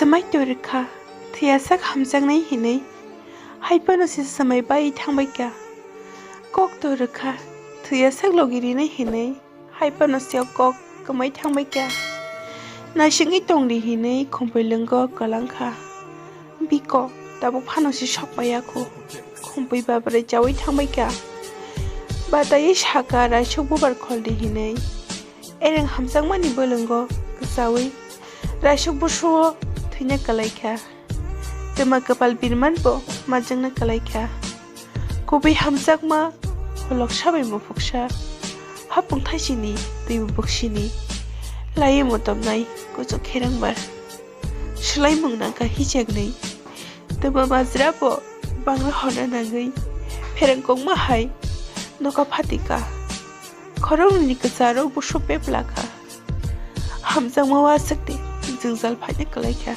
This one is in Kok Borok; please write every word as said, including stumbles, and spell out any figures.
Swmai to rwkha, thwiyasak hamjaknai hinwi, hai phano se swmai bai thangbaikha. Kok to rwkha, thwiyasak logi rinai hinwi, hai phano se o kok kwmai thangbaikha. Naisingwi tongdi hinwi khumpui lwngo kwlangkha. Biko tabuk phano se sokpaiya khu. Khumpui babrai chaui thangbaikha. Bataiwi saka raisuk bubar kholdi hinwi. Ereng hamjakmani bwlwngo kwchaui raisuk busuo thwina kwlaikha. Twma kwpal birman bo majwngna kwlaikha. Kubui hamjakma holoksa bai muphuksa. Hapung thaisini twi buksini. Laiwi motomnai kuchuk kherengbar. Swlaimung nangkha hijaknwi. Twma majra bo bangla honna nangwi phereng kongma hai noka phatika. Khoroknwini kwcharo busu peplakha. Hamjakma waswk de jwngjal phaina kwlaikha.